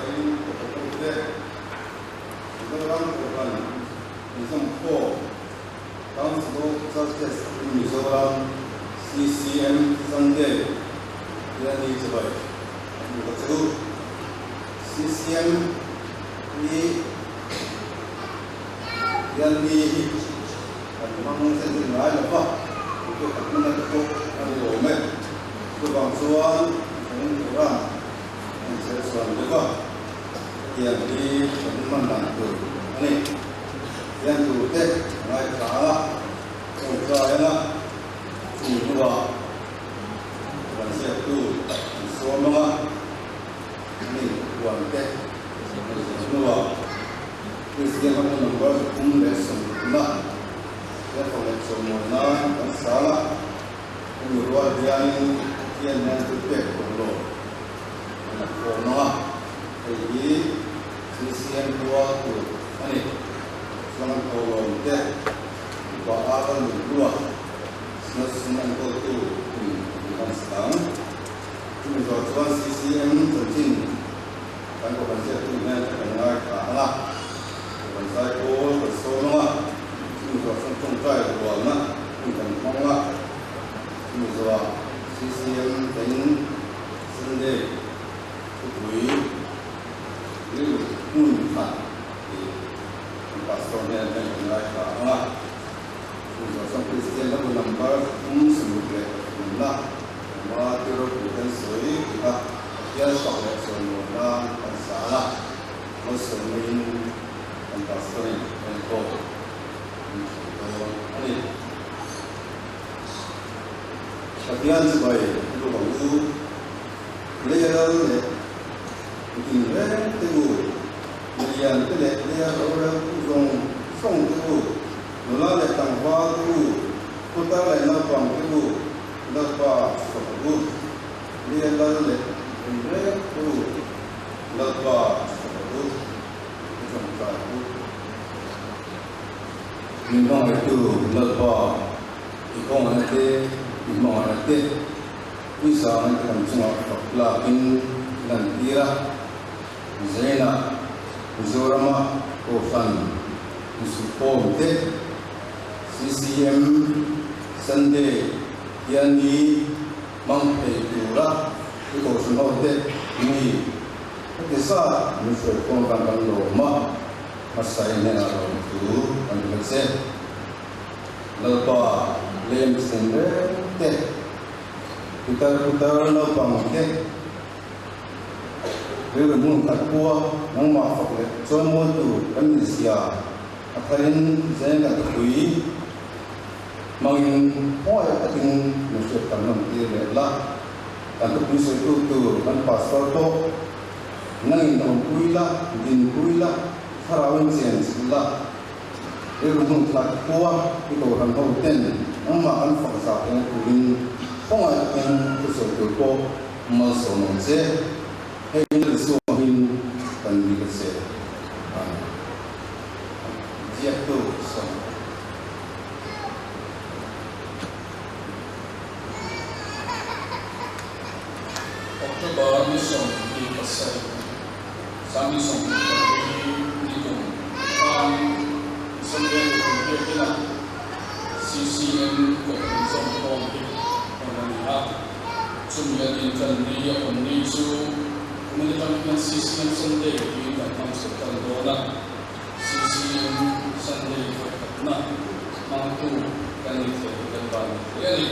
Hmasain Kohhranhote Mizoram Kohhran Inzawmkhawm Council of Churches in Mizoram, CCM, Sunday hian i chibai a hmu ta che u. CCM hi hian ni hi kan hmang zen zen ngai lo va, chu chu kan hmuna te pawh a ni awm e. Chuvang chuan kan tura an chher chhuan deuh a, hetiang hi kan hman dan tur a ni. Hian turte a ngaithla ang a, tawngtai ang a, chumi hnuah kan ziaktu an sawm ang a, ani huante an ziah hnuah Kristian hmang number 330 hian fak leh chawhmawi nan kan sal a. Hemi rual hianin Pathian hian thil pek tawh lo an la khawm ang a, hei hi CCM rual tur a ni. Chuan an tholawm te upa a kal nun hlua Synod sum enkawltu in an hlan sak ang. Chumi zawh chuan CCM chanchin kan kohhran ziaktu hian kan ngaithla ang a, kohhran zai pawl kan sawm ang a, chumi zawh chuan tawngtai rualna hun kan hmang a, chumi zawhah CCM tein Sunday thupui rilru hmun khat tih kan pastor hnen hian kan ngaithla ang a, chumi zawh chuan Kristian hlabu number 36 Engmah thil ropui kan sawi tih a Pathian fak leh chawimawi nan kan sa a, malsawmnain kan pastor-in enkawl min thei dawn a ni. Pathian chibai lu ang u, leia lal leh mitin reng te u, milian te leh leia roreltu zawng zawng te u, nula leh tlangval te u, putar leh naupang te u, Lalpa fak u, Lia lal leh in reng u, Lalpa fak u, i tawngtai u. Min hmangaihtu Lalpa, i kawngana te, i hmangaihna te, i zahna te kan chungah fak tlakin i lantir a. Zainah Mizorama Kohhran Insuhkhawm te, CCM Sunday hian ni hmang thei tura i kohhran ho te mi heti zat min hruai khawm vang kan lawm a, hmasa i hnenah lawm thu kan hre che. Lalpa lem chhung reng te, pitar putar naupang te, rilru hmun khat pua nangmah fak leh chawimawi tur kan ni zia A tharin zeng kan thupui hmangin hmuai takin min hriat kan rawn tir leh la. Kan thupui sawitu tur kan pastor pawh nangin awmpui la, dinpui la, thlarauin chen chilh la. Rilru hmun khat khua i kohhran ho ten nangmah an fak zah theihna turin khawngaih takin thusawi tur pawh malsawm ang che. Hei Lal Isuahin kan dil che a ni. Ziaktu sawm. October ni 27, 2024 ni kum khan Sunday kum biakina CCM Kohhran Zawmkhawm hi hawn a ni a. Chumi a din tan ni a hawn ni chu kumin atang hian CCM Sunday tiin kan hmang chho tan dawn a. CCM Sunday vawikhatna hmangtu kan ni thei hi kan van ni hle a ni.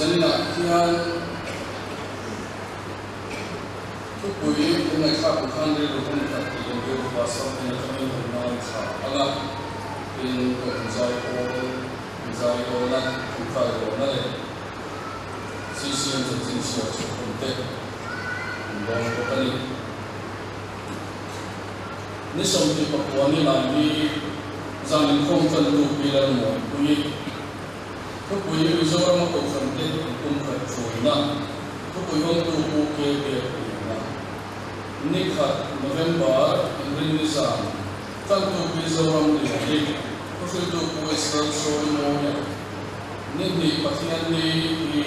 Zaninah hian thupui kan ngaihthlak ang khan rilru hun khat tih leh rilru pastor hnen atangin kan ngaithla ang a, tin Kohhran zai pawl zai dawna tawngtai dawna leh CCM chanchin chhiar chhuah hun te an dawn bawk a ni. Ni 29 ni lai hi zan inkhawm tantu Pi Lalmuanpuii thupui Mizorama Kohhran te inpumkhat hruaina thupui hawngtu Pu K Biakliana ni khat November inrinni zan tantu Pi Zoramliani thuhriltu Pu Israel Sawimawia ni hnih Pathianni hi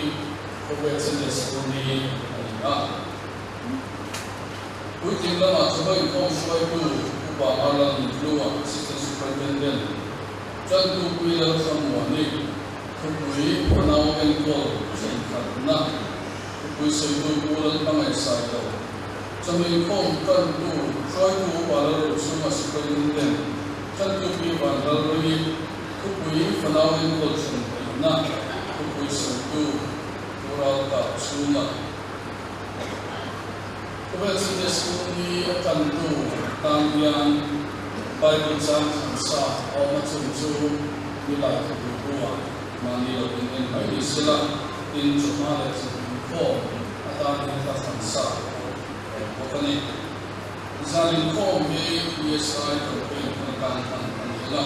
khawvel Sunday School ni a ni a. Puitling lamah chawhma inkhawm hruaitu Upa Arlan Nutlu-a Assistant Superintendent Chantu Pui Lalhrammuani thupui fanau enkawl thenkhatna thupui sawitu Pu Lalhmangaih Sailo chawhma inkhawm tantu hruaitu Upa Lalrochhunga Superintendent Chantu Pi Vanlalri thupui fanau enkawl thenkhatna thupui sawitu Pu Ralkap Chhunga. Khawvel Sunday School hi a tantu tan hian Bible chang thlan sa a awm a chung chu nilai thawpui buah mahni lo in en mai ni sela, tin chawhma leh chawhmeh inkhawm atan hian hla thlan sa pawh a awm bawk a ni. Zan inkhawm hi PSI campaign hman atan hman a ni ang a,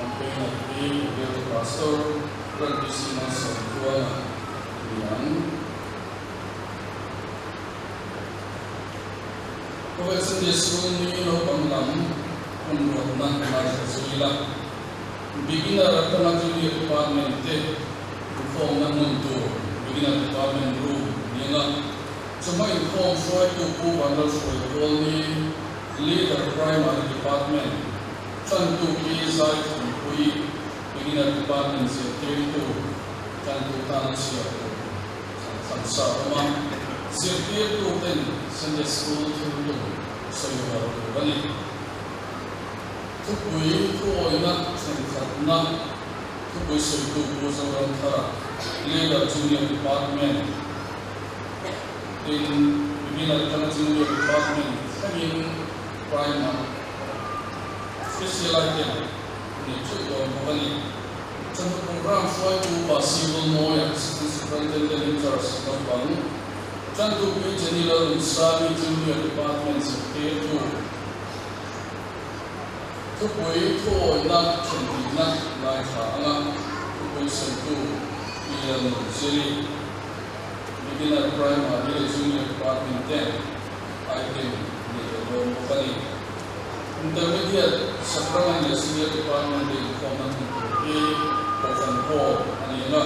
campaigner hi Bialtu Pastor Ralbc Malsawmtluanga a ni ang. Khawvel Sunday School ni naupang lam hun ruatna ngaithla zui la. Beginner atanga Junior Department te inkhawmna hmun tur Beginner Department Room ni anga chawhma inkhawm hruaitu Pu Vanlalhruai Pawl ni Leader Primary Department Tantu Pi Zaithanpui Beginner Department zirtirtu Tantu tana chhiar tur Thlan sa awm a, zirtirtuten Sunday School thil tum sawi hual tur a ni. Thupui thuawihna thenkhatna thupui sawitu Pu Zoramthara, Leader Junior Department tin Beginner atanga Junior Department thlengin Primary Special Item nei theuh dawn bawk a ni. Chawhnu programme hruaitu pa Civil Mawia Assistant Superintendent in Charge naupang Tantu Pi Jenny Lalnunsami Junior Department zirtirtu thupui thuawihna thenhihna ngaithla anga thupui sawitu Pi Lalnunziri Beginner Primary leh Junior Department ten item nei leh dawn bawk a ni. Intermediate, Sacrament leh Senior Department te inkhawmna hmun tur hi Kohhran Hall a ni ang a.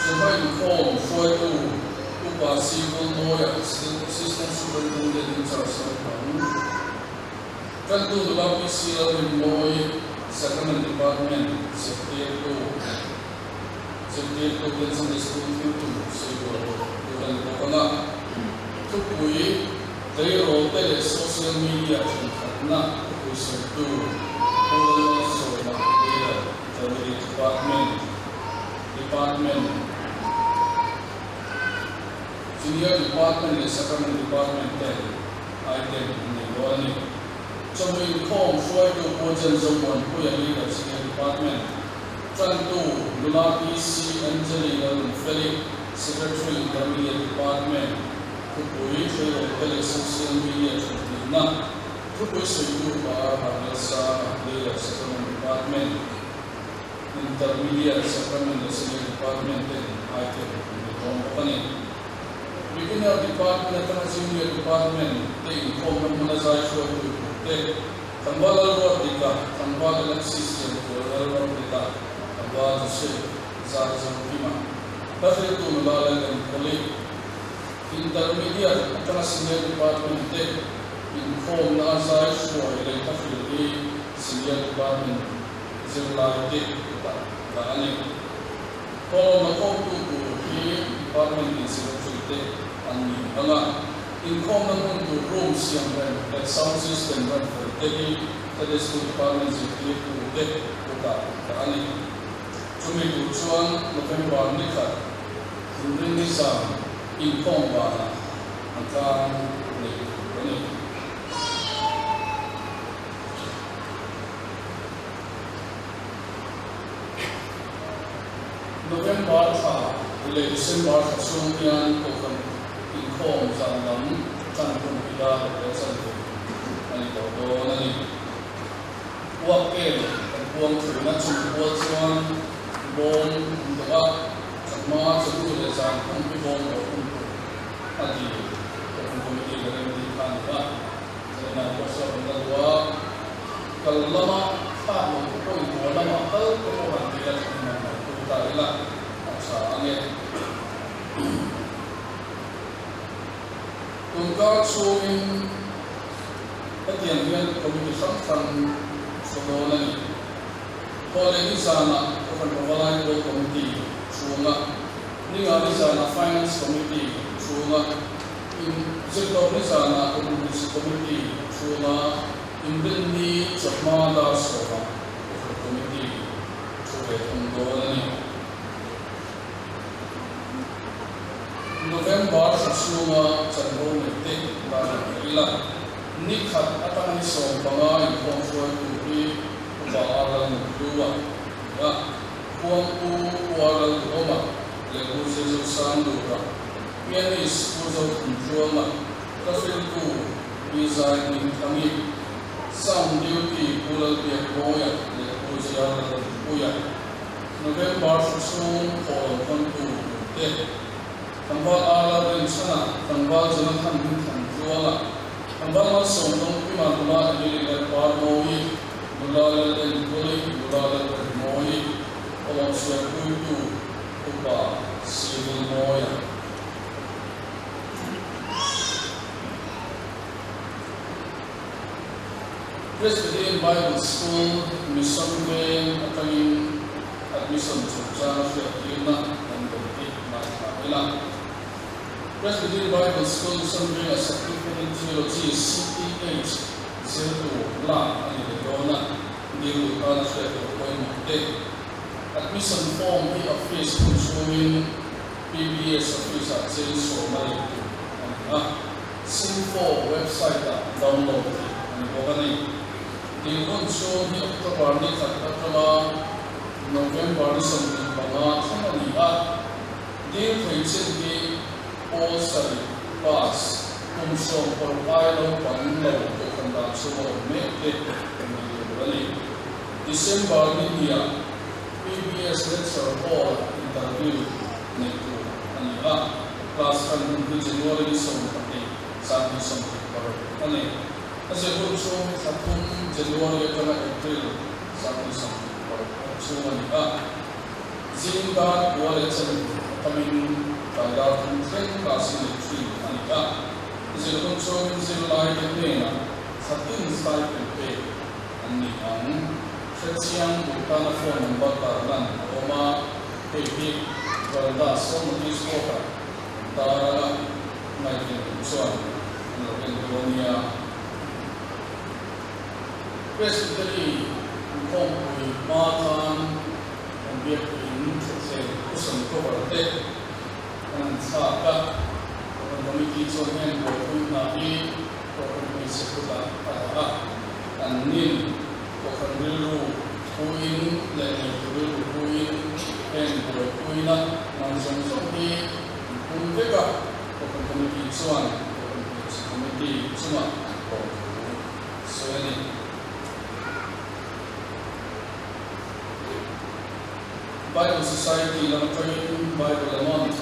Chawhma inkhawm hruaitu Upa C. Vulmawia, Assistant Superintendent in Charge naupang, Tantu nula Pi C. Lalrinmawi, Sacrament Department zirtirtu, zirtirtu ten Sunday School thil tum sawi buai tur a ni bawk ang a. Thupui. Tleirawl te leh social media thenkhatna thupui sawitu Pu Lalmalsawma Leader Intermediate Department Department Junior Department leh Sacrament Department ten item an nei dawn a ni. Chawhnu inkhawm hruaitu Pu Jen Zomuanpuia Leader Senior Department Tantu Nula PC Angeli Lalnunfeli Secretary Intermediate Department Thupui tleirawl te leh social media thutnihna thupui sawitu par Vanlalsanga, Leader Sacrament Department, Intermediate Sacrament leh Senior Department ten item an nei dawn bawk a ni. Beginner Department atanga Junior Department te inkhawmna hmuna zai hruaitu tur te, Tlangval Lalruatdika, Tlangval Alexis Liankual Lalramrita, Tlangval Joseph Zarzokima, Hla hriltu nula Lalengkawli, Intermediate atanga Senior Department te inkhawmna a zai hruai leh hla hril hi Senior Department zirlai te kutah dah a ni. Thawhlawm la khawmtu tur hi Department in Secretary te an ni ang a. Inkhawmna hmun tur room siam rem leh sound system rem fel te hi Sunday School Department zirtirtu te kutah dah a ni. Chumi tur chuan November ni khat Inrinni zan inkhawm vanah an tlang nei tur a ni. November thla leh December thla chhung hian Kohhran inkhawm zan lam tan hun hi dar leh chanve a ni tawh dawn a ni. Uak kem kan puang thin a, chumi kual chuan bawm an dawh a, chakma chawhnu leh zan hun hi bawm dawh hun tur a ti Kohhran Committee leh remti kha a ni a, zaninah pawh saw kan la duh a, kal lama thlak lo te pawhin haw lama kal te pawh han ti ila thahnem ang mai tur ta ila a tha ang e. Tunkar chhungin. Hetiang hian committee hrang hrang thu dawn a ni. Thawhleh ni zanah Kohhran Pavalai Pawl Committee chhunga, Ninga ni zanah Finance Committee chhunga, In Zirtawp ni zanah Kohhran Hmeichhe Committee chhunga, Inrinni chawhma dar sawmah Kohhran Committee thu ve thung dawn a ni. November thla chhunga chanvo nei te dar lang leh ila, ni khat atanga ni 15 inkhawm hruaitu hi Upa Ar Lalnunhlua a ni a, Khuangpu Pu Ar Lalduhawma leh Pu Zirzo Sangdura, Pianist Pu Zothumtluanga, Hlahriltu Pi Zai Hmingthangi, Sound Duty Pu Lalbiakmawia leh Pu Ziar Lalrinpuia. November thla chhung thawhlawm hawntu te, Tlangval Arla Rinchhana, Tlangval Jonathan Hmingthantluanga, Tlangval Malsawm Dawngkima, Nula Emily Lalparmawii, Nula Lalenkawli, Nula Lalremmawii, Awlawm Siampuitu, Upa Sivulmawia. Presbyterian Bible School, Mission Veng atangin admission chungchanga hriattirna kan dawn hi ngaithla ila. Presbyterian Bible School, Mission Venga Certificate in Theology, CTH, zirtu lak a ni leh dawn a, dil duh tana hriat tur pawimawh te. Admission form hi office hun chhungin PBS office-ah cheng sawma lei tur a ni a. Sinfo website-ah download theih a ni bawk a ni. Dinhmun chhung hi October ni khat atanga November ni 25 thleng a ni a, dil thei chin hi pawl sarih, pass, kum 16 ai naupang lo kohhran dan chhunga awm mek te ni tur a ni. December ni hniah PBS Lecture Hall-ah interview neih tur a ni a. Class kan hun hi January ni 12, 2026 a ni. A zir hun chhung hi thla thum, January atanga April 2026 chhung a ni a. Zing dar kua leh chanve atangin tlai dar thum thleng class hi neih thin a ni a. Zir hun chhungin zirlaite hnenah thla tin stipend pek an ni ang. Hrechiang duh tana phone number tarlan a awm a. Hei hi Veranda sawn notice board-ah an tar ang a, ngaihven duh chuan an lo en dawn nia. Presbytery inkhawmpui hma khan kan biakin thutthleng cushion cover te kan han thlak a, Kohhran Committee chuan heng buaipui hna hi Kohhran hmeichhe kutah a dah a, an nin Kohhran rilru Puiin leh neitu rilru puiin heng buaipuina man zawng zawng hi an pum vek a, Kohhran Committee chuan Kohhran Hmeichhe Committee chungah lawmthu sawi a ni. Bible Society lam atangin Bible a month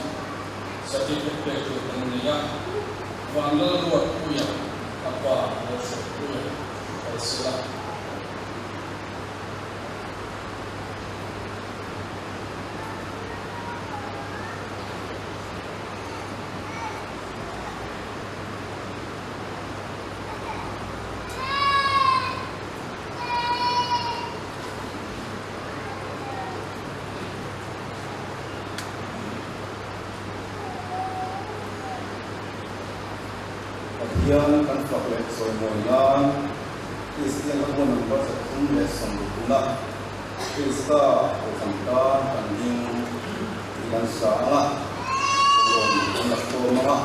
certificate pek tur kan nei a, Vanlalruatpuia a pa Lalhriatpuia kal sela. Pathian kan fak leh chawimawi nan Kristian hmun number 360 na Krista kohhran tan kan ding tih kan sa ang a, rawn kan la khawm ang a,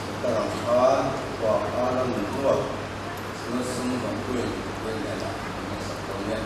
heta ang khan pa a la nun hnuah chhuna sum dangpuiin Pathian hnenah kan ngaihsak dawn e.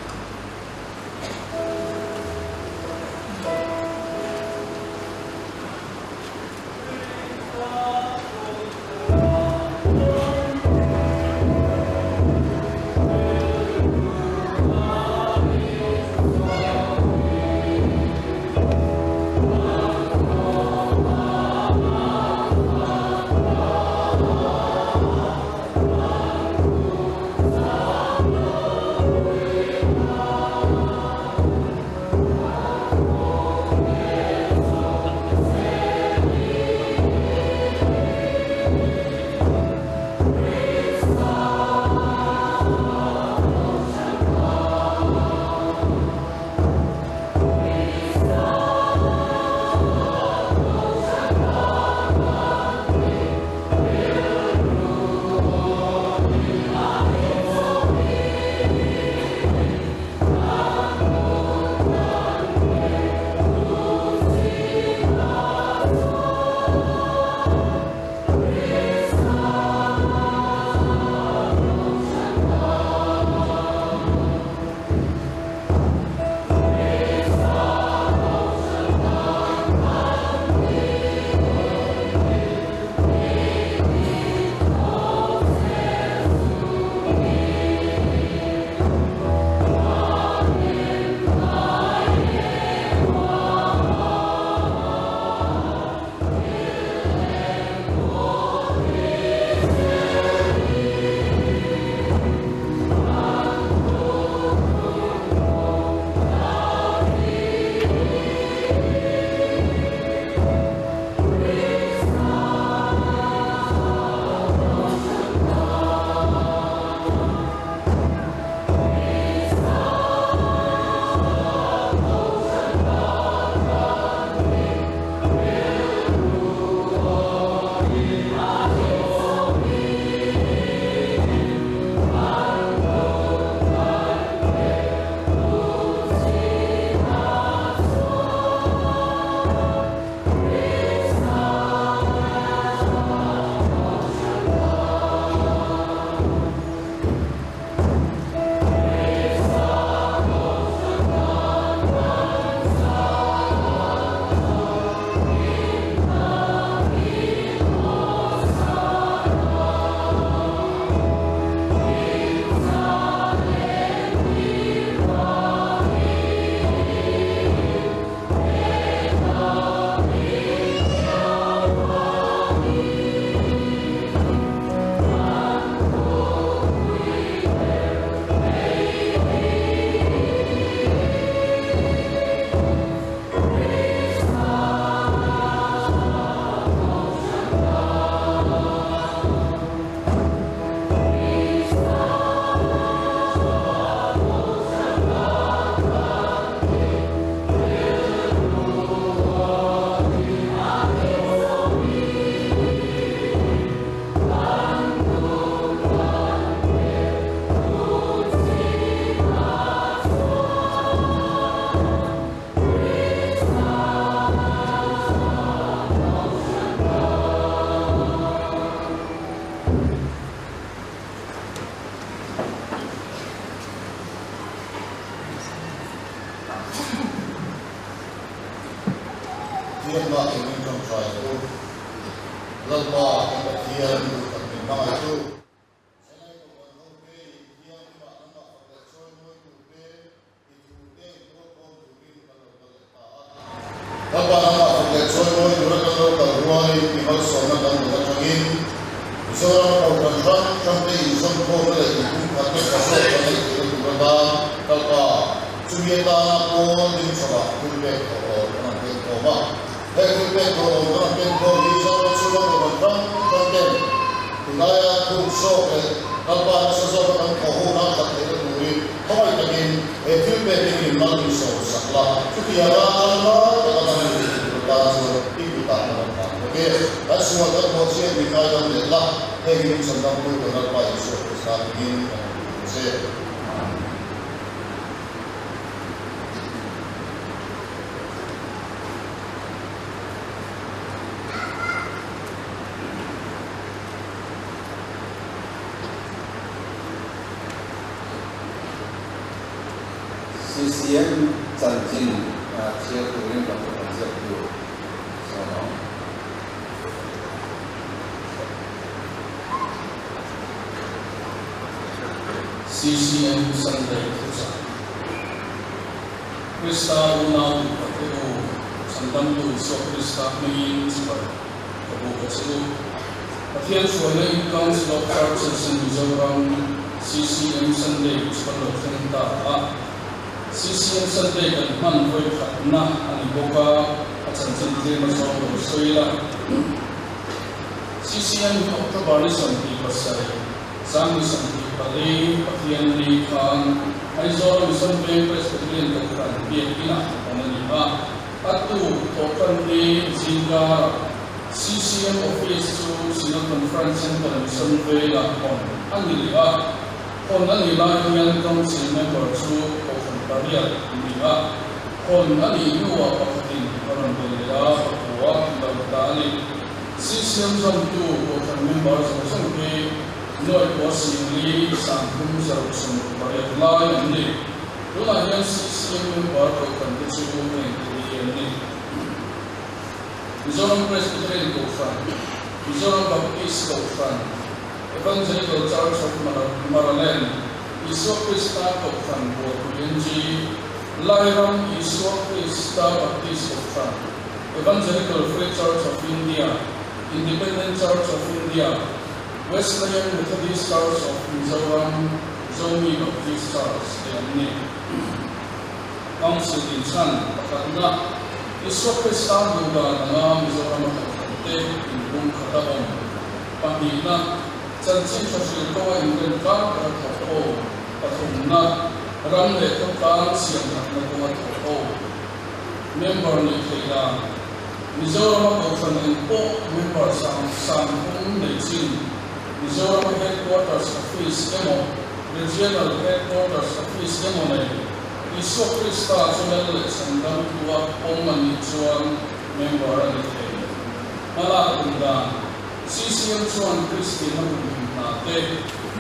Lalpa kan Pathian duhtak min hmangaihtu. Chennai Kohhran ho te in thianghlimah nangmah fak leh chawi mawi tur te, i thu te in rualkhawm turin kan lo kal leh ta a. Lalpa nangmah fak leh chawi mawi tura kan lo kal rualin i malsawmna kan rawn atangin Mizoram Kohhran hrang hrang te inzawmkhawmna leh inpumkhatna tha zawk kan neih theihna tur atan Lalpa chumi atana pawl dingchawah thilpek thawhlawm kan rawn kenkhawm a. He thilpek thawhlawm kan rawn kenkhawm hi Zoram chhunga Kohhran hrang hrang ten tunlaia thuk zawk leh Lalpa nasa zawka kan thawh hun a that theihna turin khawngaih takin he thilpek hi min mal min sawm sak la. Chutianga tangkai taka hman ni thei tur atan chuan i kutah kan rawn hlan bawk e. Kan sual kan thawh chhiat min ngaidam leh la, heng hi min chhandamtu kan Lalpa Isua Krista hmingin kan rawn dil che. Amen. CCM chanchin chhiar turin kan rawn ziak tur sawm ang. CCM Sunday thuchah. Krista unau duhpate u, Chhandamtu Isua Krista hmingin chibai ka buk a che u. Pathian hruaina in Council of Churches in Mizoram, CCM Sunday chu kan lo thleng ta a. CCM Sunday kan hman vawi khatna a ni bawk a, a chanchin tlem a zawng lo sawi la. CCM hi October ni 27, Sangni 24, Pathian ni khan Aizawl Mission Veng Presbyterian Kohhran biakinah hawn a ni a. A tuk thawhtan ni zingkarah CCM Office chu Synod Conference Centre Mission Vengah hawn a ni leh a. Hawn a nih lai hian Council member chu Kohhran pariat an ni a. Hawn a nih hnuah pakhatin a rawn bel leh a, pakua lo ta a ni. CCM zawmtu Kohhran member zawng zawng hi nuai kua singli sangthum zaruk 68 lai an ni. Tunah hian CCM member Kohhran te chu heng te hi an ni. Mizoram Presbyterian Kohhran, Mizoram Baptist Kohhran, Evangelical Church of Maraland, Isua Krista Kohhran Bualpui NG, Lairam Isua Krista Baptist Kohhran, Evangelical Free Church of India, Independent Church of India, Wesleyan Methodist Church of Mizoram, Zomi Baptist Church te an ni. Council inchhan pakhatna, Isua Krista duhdan anga Mizorama kohhran te inbung khat a awm. Pahnihna, chanchin tha hril kawnga inrem tlang taka thawk ho. Pathumna, ram leh khawtlang siamthatna kawnga thawk ho. Member nih theih dan, Mizorama Kohhran eng pawh member 30 nei chin, Mizorama Headquarters Office emaw Regional Headquarters Office emaw nei, Isua Krista chu Lal leh Chhandamtua awm a nih chuan member a ni thei. Hmalak tum dan, CCM chuan Kristianna humhim hna te,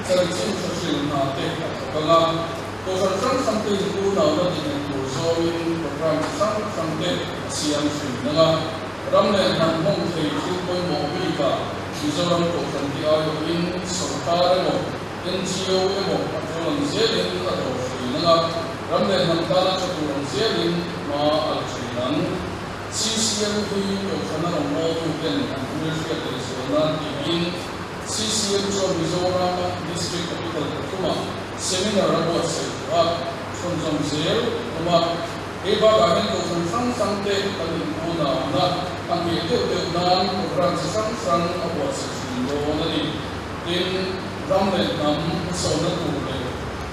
chanchin tha hril hna te a thawk ang a. Kohhran hrang hrang te in unauna tihnghet tur zawngin programme chi hrang hrang te a siam thin ang a. Ram leh hnam hmawng thei thil pawimawh bikah Mizoram Kohhran te aiawhin sorkar emaw NGO emaw a tul ang zelin a dawr thin ang a. Ram leh hnam tana tha tur ang zelin hma a la thin ang. CCM hi Kohhrana rawngbawltu ten an hmel hriat leh zual nan tiin CCM chuan Mizorama District Capital pathumah Seminar a buatsaih tawh a, chhunzawm zel tum a. Hei bakah hian kohhran hrang hrang te kan inunau na a ngheh deuh deuh nan program chi hrang hrang a buatsaih thin dawn a ni. Tin, ram leh hnam hmasawnna tur leh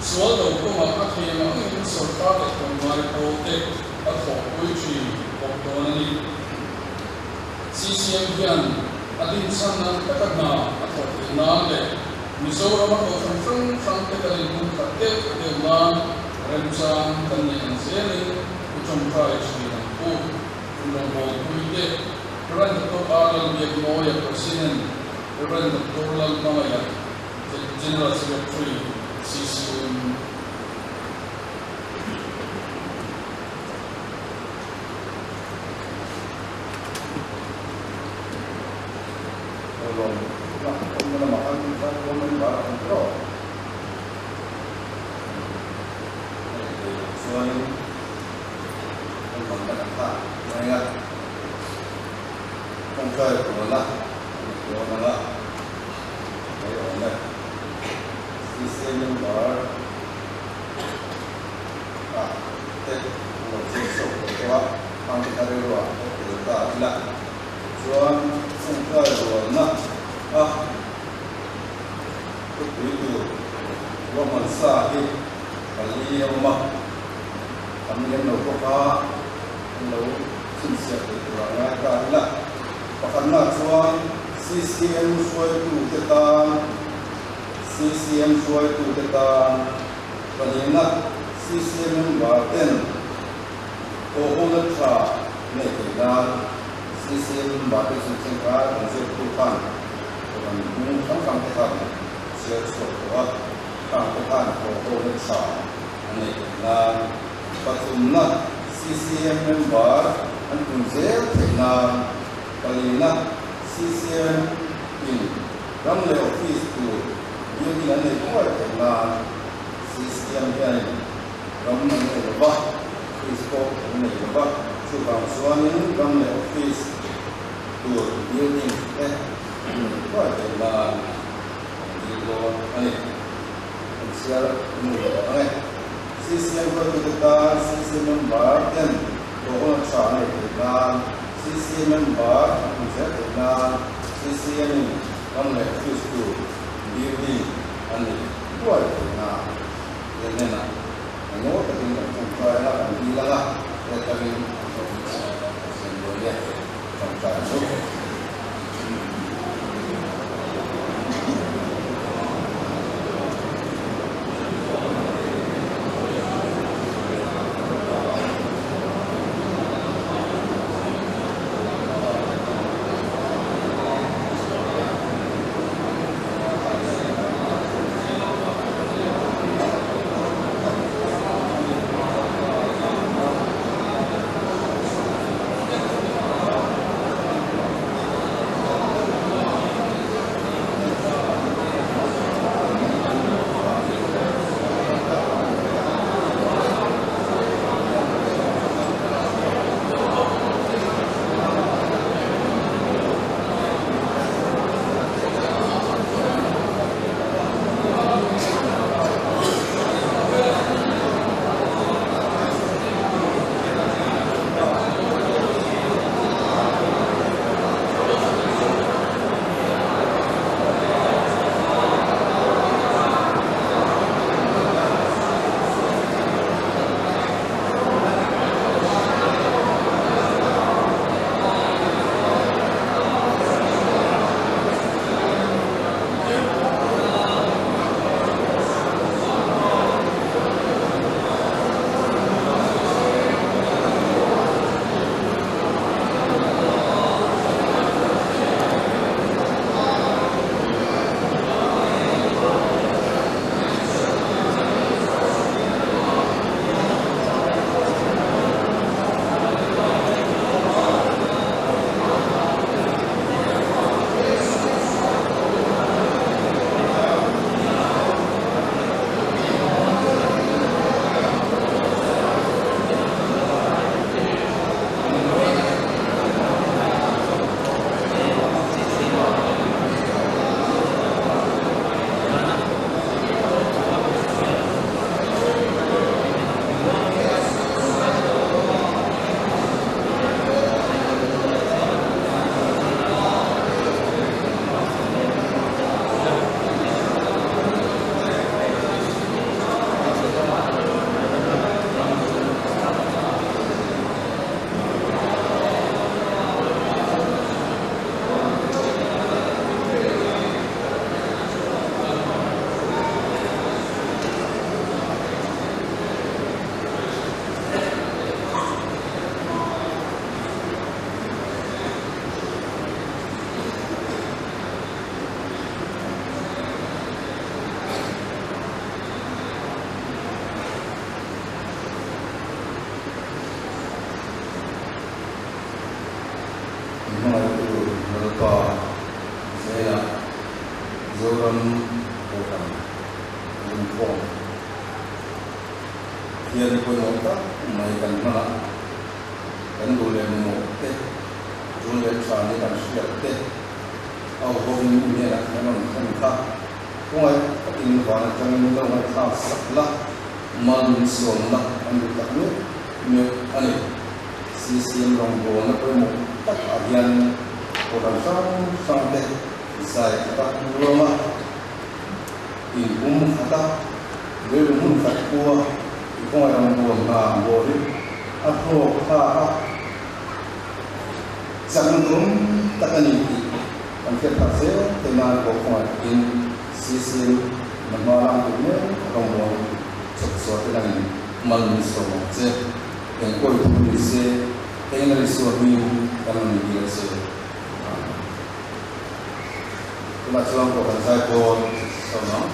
sual do kawngah a thei ang angin sorkar leh tlawmngai pawl te a thawhpui thin bawk dawn a ni. CCM hian a dinchhan ang taka hna a thawh theih nan leh Mizorama kohhran hrang hrang te kan inhung khat deuh deuh nan remchang kan neih ang zelin i tawngtai thin ang u. Rawngbawlpui te, Rev. Doctor R. Lalbiakmawia, President, Rev. Doctor Lalhmangaia, General Secretary, CCM. Lawm awmna lamah khan khan ruam member a awm tawh. Hei chuanin kan bang kan kha mai a, tawngtai ruala a ni dawn ang a, mai awm e. CCM member ah te an lo chhiat chhuak tawh tawh a, khang te kha rilruah a tel ta ila. Chuan tawngtai rualna a thupui tur ruahman sa hi pali a awm a, tam lem lo bawk a, an lo chhinchhiah thei tur ah ngai ta ila. Pakhatna chuan CCM hruaitute tan CCM hruaitute tan pahnihna CCM member ten thawhhona tha nei theih nan CCM member te chu thlengkai kan ziaktu khan kan hnung hrang hrang te khan chhiar chhuak tawh a, khang te khan thawhhona tha an nei theih nan pathumna CCM member an pun zel theih nan palina CCM in ram leh office tur building an nei thuai theih nan CCM hianin ram an nei lo va, office pawh an nei lo va, chuvang chuanin ram leh office tur building te an nei thuai theih nan an dil dawn a ni. An chhiar nu leh ang e. CCM hruaitute tan CCM member ten thawhhona tha an nei theih nan, CCM member an hmu zel theih nan CCM in ram leh office tur building an nei thuai theih nan he hnenah a nawl takin kan tawngtai ang a, kan dil ang a, he atangin an hlawhtling a siam dawn e, tawngtai chu. Mizoram Kohhran Lungkhawm hian pawimawh tak mai kan hman a, kan duh leh mamawh te, tul leh tha ni kan hriat te a hovin i hnenah kan rawn thlen kha khawngaih takin van atangin lo ngaihthlak sak la, mal min sawm la kan duh tak meuh meuh a ni. CCM rawngbawlna pawimawh tak ah hian Kohhran hrang hrang te zai khata ruanga inpum khata rilru hmun khat khua i khawngaih rawngbâwl hna bawlin a hlawk thlak a, chakna duhawm tak a ni tih kan hriat phah zel theih nan pawh khawngaih takin CCM na hma lang tur mek rawngbâwl chawp chhuah te langin mal min sawm ang che. Eng pawi thu ni se, eng a Isua hming kan rawn intir a che. Amen. Tunah chuan Kohhran Zaipawl sawm ang.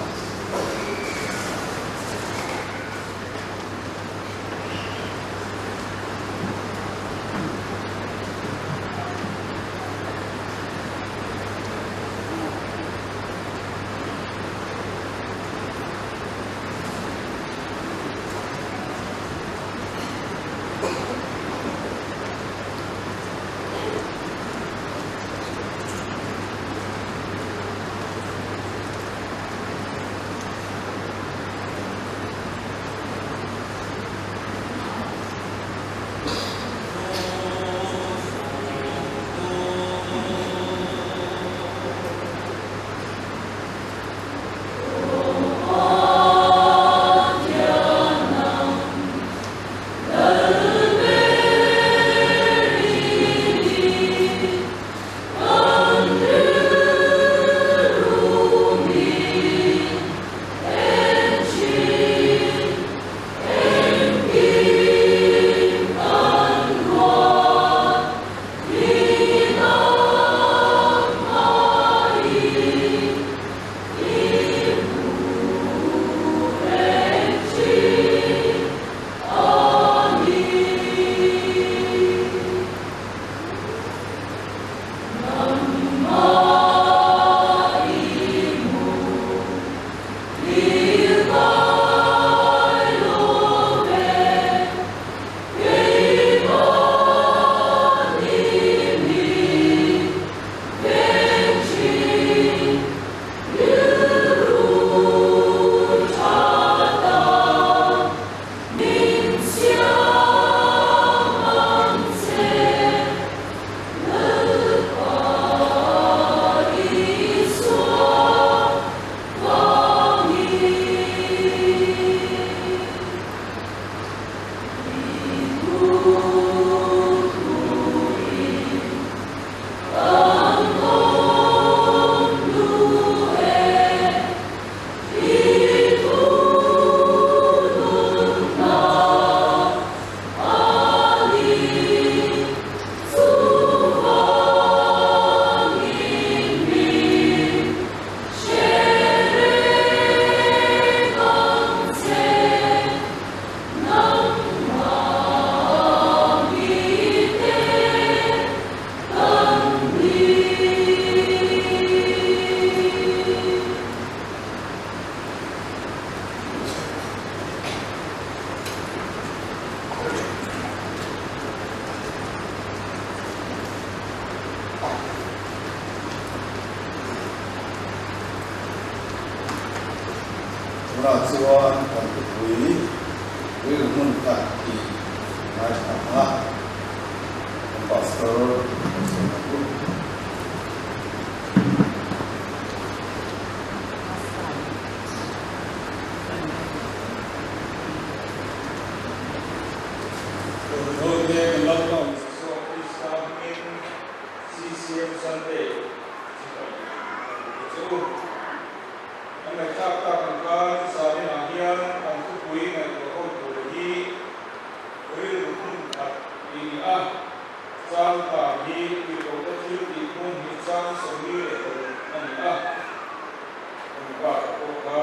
Tunah chuan kan thupui rilru hmun khat tih ngaithla ang a, kan Pastor kan sawi ang u. Ruihhlote kan Lalpa Isua Krista hmingin CCM Sunday chibai kan duh ta che u. Kan ngaihthlak tak ang khan zaninah hian kan thupui ngaihtuah ho tur hi rilru hmun khat tih ni a, changkang hi tihlohna thil tih phung hi chang 46 a ni a, Kan pa pawh kha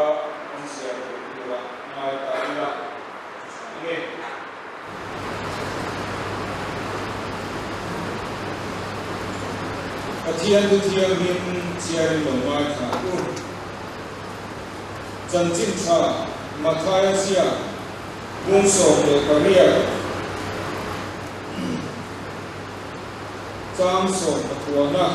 an siam theih turah ngai ta ila enge? Pathian thu thianghlim chiarin lo ngaithla u. Chanchin Tha Mathaia ziak bung 18 chang sawmpathuana.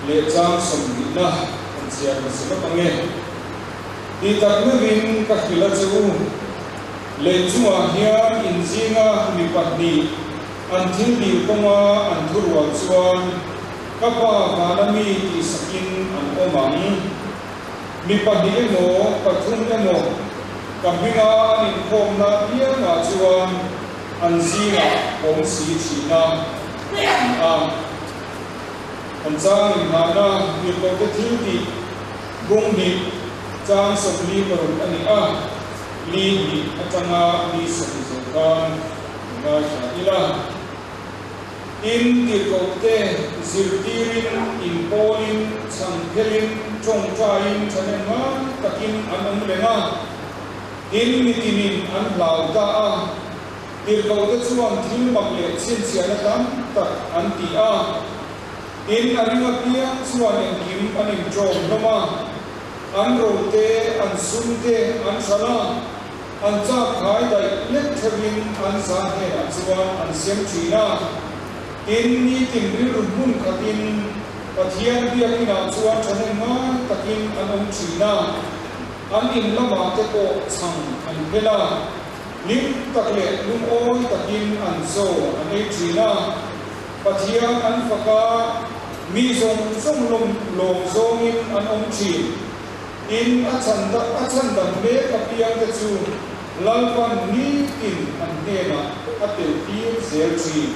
Leh chang sawmhnihna kan chhiar hmasa lawk ang e. Tih tak meuhin ka hrilh a che u. Lei chungah hian inzinga mi pahnih an thil dil kawnga an thurual chuan ka Pa vana mi tihsakin an awm ang. Mi pahnih emaw, pathum emaw ka hminga an inkhawmna apiangah chuan an zingah awm si thin a, a ti a. An chang inhahna tirhkohte thil tih bung hnih chang 46 a ni a, li hnih atanga li sawm zawh khan ngaithla ila. Tin, tirhkohte zirtirin, inpawlin, chhangphelin, tawngtaiin thahnem ngai takin an awm reng a. Tin, mitinin an hlau ta a. Tirhkohte chuan thil mak leh chhinchhiahna tam tak an ti a. Tin, a ring apiang chuan engkim an inṭawm hlawm a. An rote, an sumte an hralh a. An chak khai daih lek theuhin an zan hnenah chuan an siam thin a. Tin, nitin rilru hmun khatin Pathian biakinah chuan thahnem ngai takin an awm thin a. An in lamah te pawh chhang an phel a, hlim tak leh lungawi takin an chaw an ei thin a. Pathian an fak a, mi zawng zawng lawm lawm zawngin an awm thin. Tin, a chhan a chhan dang mek apiangte chu Lalpan nitin an hnenah a tel tir zel thin.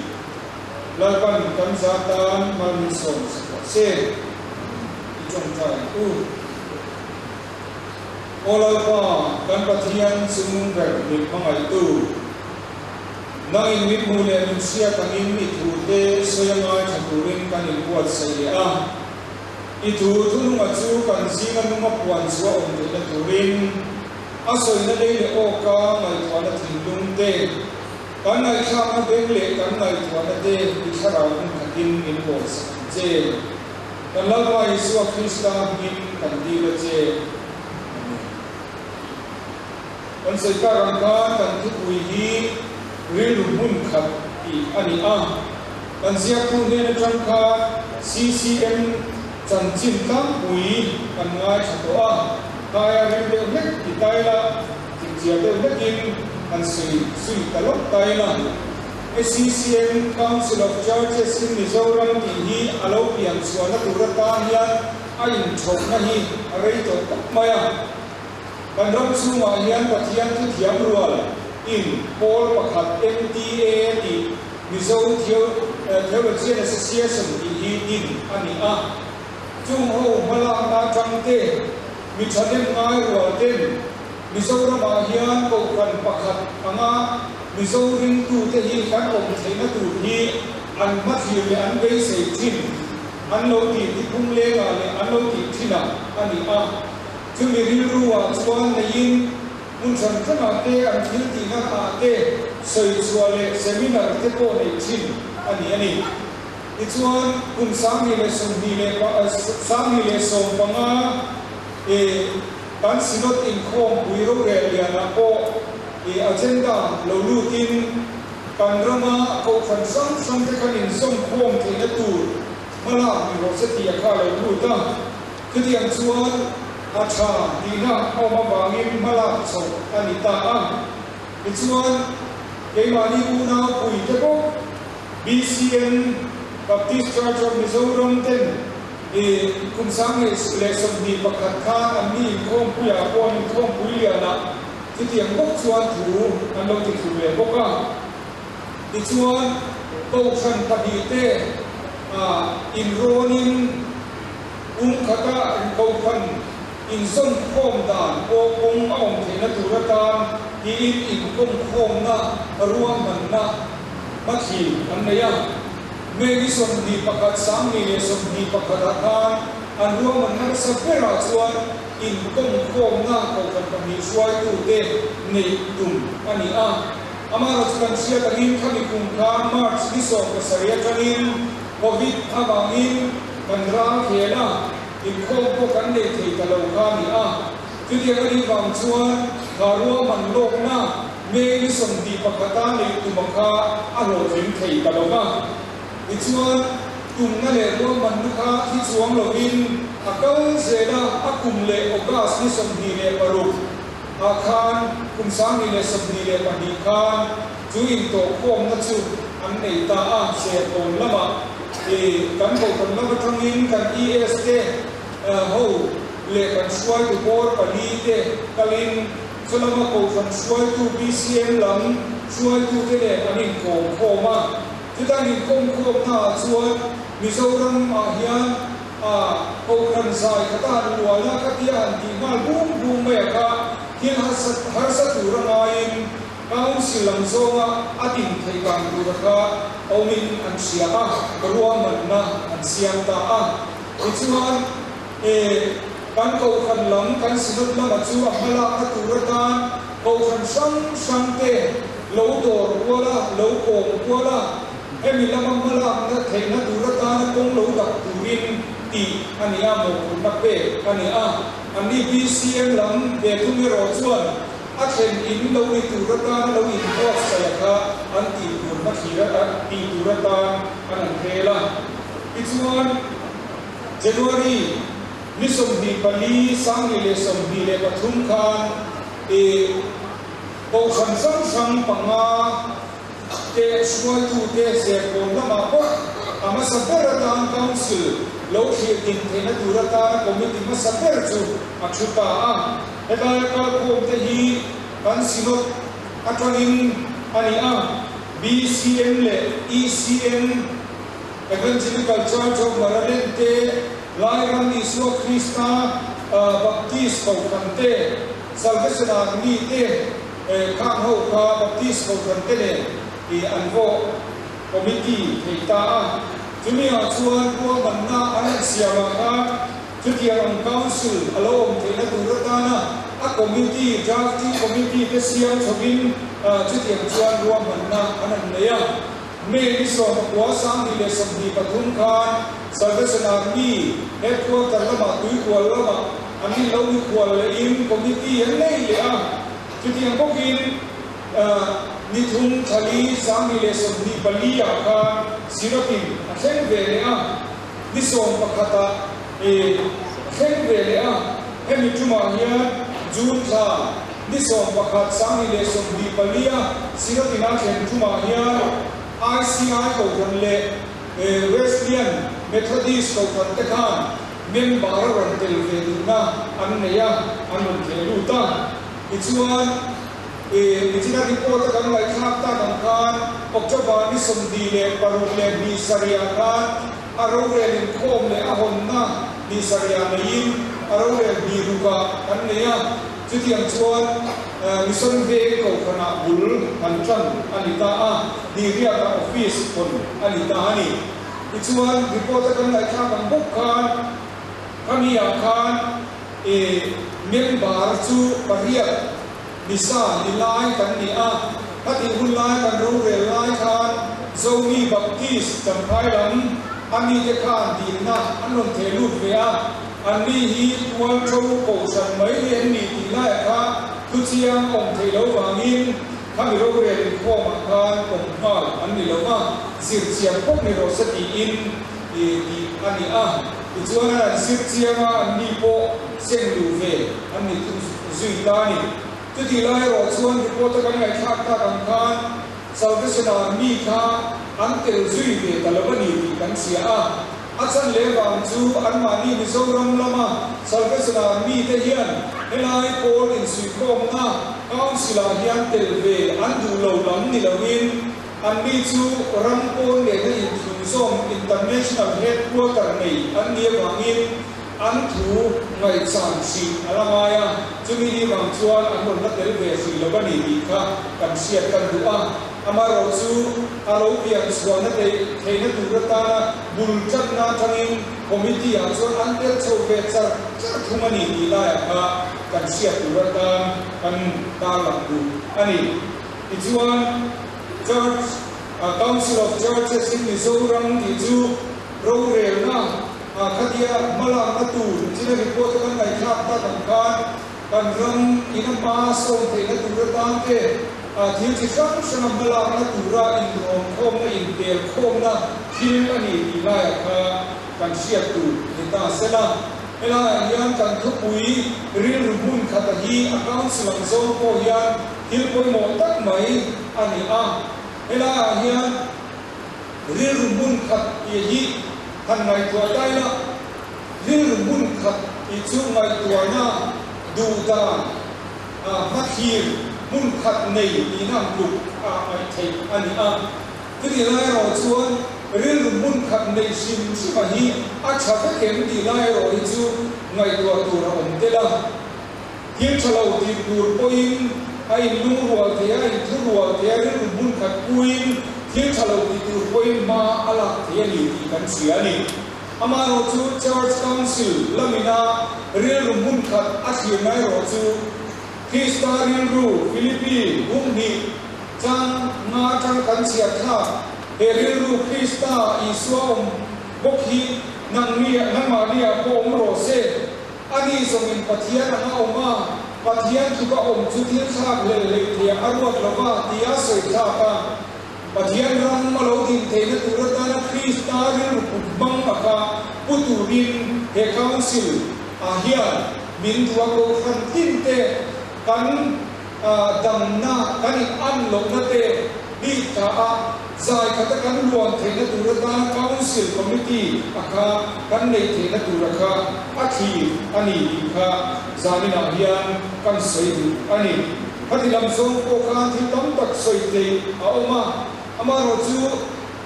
Lalpan kan za tan mal min sawm sak rawh se. I tawngtai ang u. Aw Lalpa, kan Pathian chung ber min hmangaihtu, nangin min hmuh leh min hriat angin i thute sawi a ngaithla turin kan inbuatsaih leh a. I thu thununga chu kan zinga nunga puan chu a awm theihna turin a sawina lei leh awka ngaihtuahna thinlung te, kan ngaihthlakna beng leh kan ngaihtuahna te i thlarau hmun khatin min bawl sak ang che. Kan Lalpa Isua Krista hming kan dil a che. Amen. Kan sawi tak ang khan kan thupui hi rilru hmun khat tih a ni a. Kan ziaktu hnen atang khan CCM chanchin tlangpui kan ngaithla tawh a, khaia rim deuh hlek ti tai la, chipchiar deuh hlekin han sawi zui ta lawk tai la. CCM Council of Churches in Mizoram tih hi a lo pian chhuahna tur atan hian a inthawkna hi a rei tawh khawp mai a. Kan ram chhungah hian Pathian thuthiam rual in pawl pakhat MTA tih Mizo Theologian Association tih hi din a ni a. Chung ho hmalakna atang te, mi thahnem ngai rual ten Mizoramah hian kohhran pakhat anga Mizo ringtute hi kan awm theihna tur hi an hmathlir leh an beisei thin, an lo tih tiphung lengah leh an lo tih thinah a ni a. Chumi rilru-ah chuan neiin hmun hran hranah te an thil tihna ah te sawi chhuah leh seminar te pawh neih thin a ni a ni. Tichuan, kum 2015 i kan Synod inkhawmpui rorel lianah pawh i agenda lo lutin kan rama kohhran hrang hrang te kan inzawmkhawm theihna tur hmalak ni rawh se tih a kha lo lut a. Chutiang chuan a tha tihna a awm avangin hmalak chhoh a ni ta a. Tichuan, keimahni unau puite bawk BCM, Baptist Church of Mizoram ten i kum 2021 khan anni inkhawmpuiah pawh an inkhawmpui lianah chutiang bawk chuan thu an lo ti thlu ve bawk a. Tichuan, kohhran pahnihte inrawnin kum khata kohhran inzawmkhawm dan pawh kawng a awm theihna tur atan tiin inkawmkhawmna ruahmanna hmathlir an nei a. May ni 21, 2021 ah khan an ruahmanna nasa berah chuan inkawmkhawmna kohhran pahnih hruaitute neih tum a ni a. Amaherawhchu kan hriat angin khami kum kha March ni 17 atangin Covid avangin kan ral khel a, inkhawm pawh kan nei thei ta lo kha a ni a. Chutiang a nih vang chuan kha ruahman lawkna May ni 21 a neih tuma kha a hlawhtling thei ta lo va. Tichuan, tumna leh ruahmanna kha thi chuang lovin a kal zel a, a kum leh August ni 26 ah khan kum 2022 khan chu intawhkhawmna chu an nei ta a, Serkawn lamah kan Kohhran lam atangin kan ES te ho leh kan hruaitu bawr pali te kalin chulama Kohhran hruaitu BCM lam hruaitute nen an inkawm khawm a. Chutah inkawmkhawmna ah chuan Mizoram ah hian a Kohhran zai khat a han lual a, khatia han tih nghal bum bum mai a kha thil harsa tur a ngaiin Council lam zawnga a din theih dan tur a kha awmin an hria a, ruahmanna an siam ta a. Tichuan e kan Kohhran lam kan Synod lama chu a hmalakna tur atan Kohhran hrang hrang te lo dawr kual a, lo kawm kual a, hemi lama hmalakna theihna tur atana kawng lo dak turin tih a ni a, mawhphurhna pek a ni a. Anni BCM lam ve thung erawh chuan a thlen in lo ni tur atana lo inbuatsaih a kha an tih tur hmathlir a tih tur atan an an rel a. Tichuan, January ni 24, 2023 khan i Kohhran hrang hrang panga te hruaitute Serkawn lamah pawh a hmasa ber atan Council lo thlir din theihna tur atana Committee hmasa ber chu a thu ta a. Helaia kalkhawmte hi kan Synod atangin a ni a, BCM leh ECM, Evangelical Church of Maraland te, Lairam Isua Krista Baptist Kohhran te, Salvation Army te khang ho kha Baptist Kohhran te nen i an vaw committee thei ta a. Chumi ah chuan ruahmanna an han siam ah khan chutiang ang council a lo awm theihna tur atana a committee, drafting committee te siam chhovin chutiang chuan ruahmanna an han nei a. May ni 19 2023 khan Salvation Army headquarter lamah Tuikual lamah an in lo mikhual lehin committee an nei leh a, chutiang bawkin ni thum thali 2024 ah khan Synod-in a thleng ve leh a, ni 11 ah a thleng ve leh a, hemi tumah hian June thla ni 11 2024 a Synod-in a thlen tumah hian ICI Kohhran leh Wesleyan Methodist Kohhran te khan Member a rawn tel ve duhna an nei a, an rawn theh lut a. Tichuan, nichina report a kan ngaihthlak tak ang khan October ni 26 sarihah khan a rorel inkhawm leh a hawnna ni sarihah neiin a rorel hnih rukah kan nei a. Chutiang chuan Mission Veng Kohhranah bul han tan a ni ta a, Dihriatah office hawn a ni ta a ni. Tichuan, report a kan ngaihthlak ang bawk khan, khami ah khan i member chu pariat nisa ni lai kan ni a, khatih hun lai kan rorel lai khan Zomi Baptist Champhai lam a mite khan dilna an rawn theh lut ve a, an ni hi Tualtho Kohhran mai hi an ni tih laiah kha thuchiang awm theih lo vangin Khami rorel inkhawmah khan awm nghal an ni lo va, zir chian phawt ni rawh se tiin tih a ni a. Tichuan an han zir chiang a, an ni pawh seng luh ve an ni thung zui ta a ni. Chutih lai erawh chuan report a kan ngaihthlak tak ang khan Salvation Army kha an tel zui ve ta lo a ni tih kan hria a. A chan leh vang chu anmahni Mizoram lama Salvation Army te hian helai pawl insuihkhawmna Council ah hian tel ve an duh lo lam ni loin anni chu ram pawn lehna inthlunzawm International Headquarter nei an nih avangin an thu ngaihchan hrih a la ngai a, chumi ni vang chuan an rawn la tel ve hrih lo a ni tih kha kan hriat kan duh a. Amaherawh chu a lo pian chhuahna theihna tur atana bul tanna atangin committee ah chuan an tel chho ve char char thung a ni tih laiah kha kan hriat tur atan kan tarlang duh a ni. Tichuan, Church, Council of Churches in Mizoram tih chu rorelna khatia hmalakna tur china report a kan ngaihthlak tak ang khan kan ram in a hma sawm theihna tur atan te thil chi hrang hranga hmalakna tura inrawmkhawmna, intelkhawmna thil a ni tih laiah kha kan hriat tur ni ta sela. Helaiah hian kan thupui rilru hmun khata hi a council ang zawng pawh hian thil pawimawh tak mai a ni a. Helaiah hian rilru hmun khat tih hi han ngaihtuah ta ila, rilru hmun khat tih chu ngaihtuahna duh dan hmathlir hmun khat nei tihna ang tluk a ngaih theih a ni a. Chutih lai erawh chuan rilru hmun khat neih hrim hrima hi a tha vek em tih lai erawh hi chu ngaihtuah tur a awm tel a. Thil tha lo tih tur pawhin a inlungrual thei a, a inthurual thei a, rilru hmun khat puiin thil tha lo tih tur pawhin hma a lak thei a ni tih kan hria a ni. Amaherawh chu Church Council lamina rilru hmun khat a thlirna erawh chu Krista rilru Philippi hum hnih Chang nga atang kan chhiar thlak he rilru Krista Isua awm bawk hi nangni nangmahni ah pawh awm rawh se. Ani zawngin Pathian anga awm a, Pathian tluka awm chu thil thlak hlel hlei thei a ruat lo va tia sawi thlak a. Pathian ram a lo din theihna tur atana Krista rilru put hmang a kha pu turin he Council ah hian min duh a kohhran tin te kan Damna kan in an lohna te bik tha a, zai khata kan luan theihna tur atana Council Committee a kha kan neih theihna tur a kha a thlir a ni tih kha zaninah hian kan sawi duh a ni. Khati lam zawng pawh khan thil tam tak sawi theih a awm a, amaherawhchu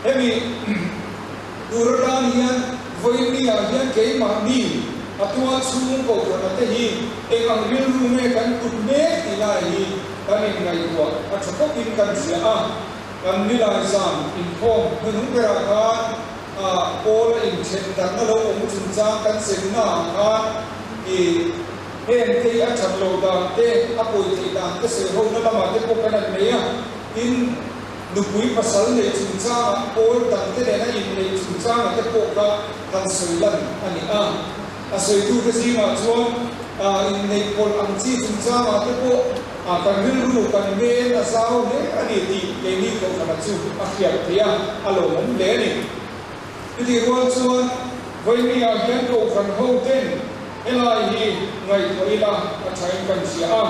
hemi tur atan hian vawiin-ah hian keimahni a tual chhung kohhrana te hi eng ang rilru nge kan put mek tih lai hi kan inngaihtuah a tha khawpin kan hria a. Kan nilai zan inkhawm hnuhnung berah khan a pawla inthen darhna lo awm chungchang kan semna ah khan i heng te hi a that loh dan te, a pawi theih dan te sawi hona lamah te pawh kan han nei a. Tin, Nupui pasal neih chungchangah pawl dangte nena inneih chungchangah te pawh kha han sawi lan a ni a. A sawitute zingah chuan inneih pawlh ang chi chungchangah te pawh kan rilru kan men a zau hle a ni tih keini kohhrana chu a hriat theih a, a lawmawm hle a ni. Chutih rual chuan Vawinia hian kohhran hoten helai hi ngaihtuah ila a thain kan hria a.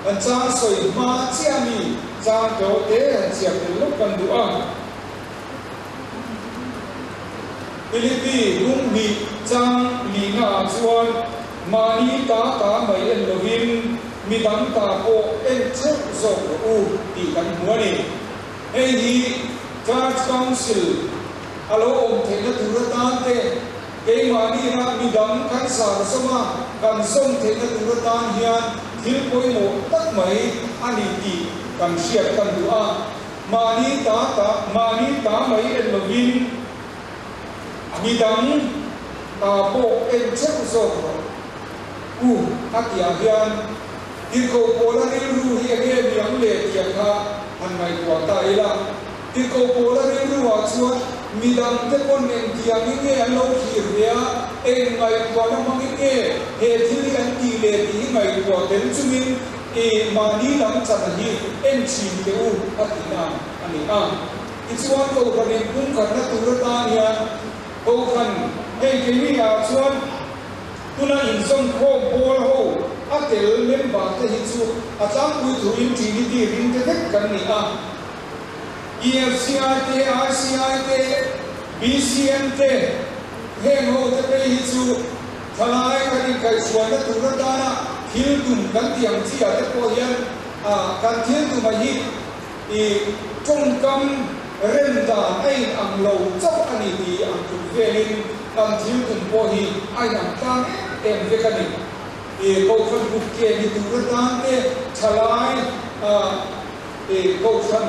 An chang sawi hma chiah mi chang tawh te han chhiar tel lawk kan duh a. Philippi lung hnih chang lihna ah chuan mahni ta ta mai en lovin midang ta pawh en theuh zawk rawh u tih kan hmu a ni. Hei hi Church Council a lo awm theihna tur atan te Keimahni ina midang kan sar zawm a, kan zawm theihna tur atan hian thil pawimawh tak mai a ni tih kan hriat kan duh a. Mahni ta ta, mahni ta mai en lovin midang ta pawh en theuh zawk rawh u a tihah hian tirhkoh pawla rilru hi enge miang le tih kha han ngaihtuah ta ila. Tiko pawla rilruah chuan midangte pawn engtiangin nge an lo thlir ve a, eng ngaihtuahna hmangin nge he thil hi an tih leh tih hi ngaihtuah tel chungin i mahni lam chana hi en thin teh u a tihna a ni a. Tichuan Kohhran inpumkhatna tur atan hian Kohhran hei keini ah chuan tuna inzawmkhawm pawl ho a tel member te hi chu a tlangpui thuin Trinity ringte vek kan ni a. EFCI te, RCI te, BCM te, heng ho te phei hi chu thalai kan inkaihhruaina tur atana thil tum kan tih ang chi ah te pawh hian kan thil tum ah hi i tawngkam rem dan a in ang lo chauh a ni tih ang tluk velin kan thil tum pawh hi a in ang tlang em em vek a ni. I Kohhran kut ke ni tur atan te thalai Kohhran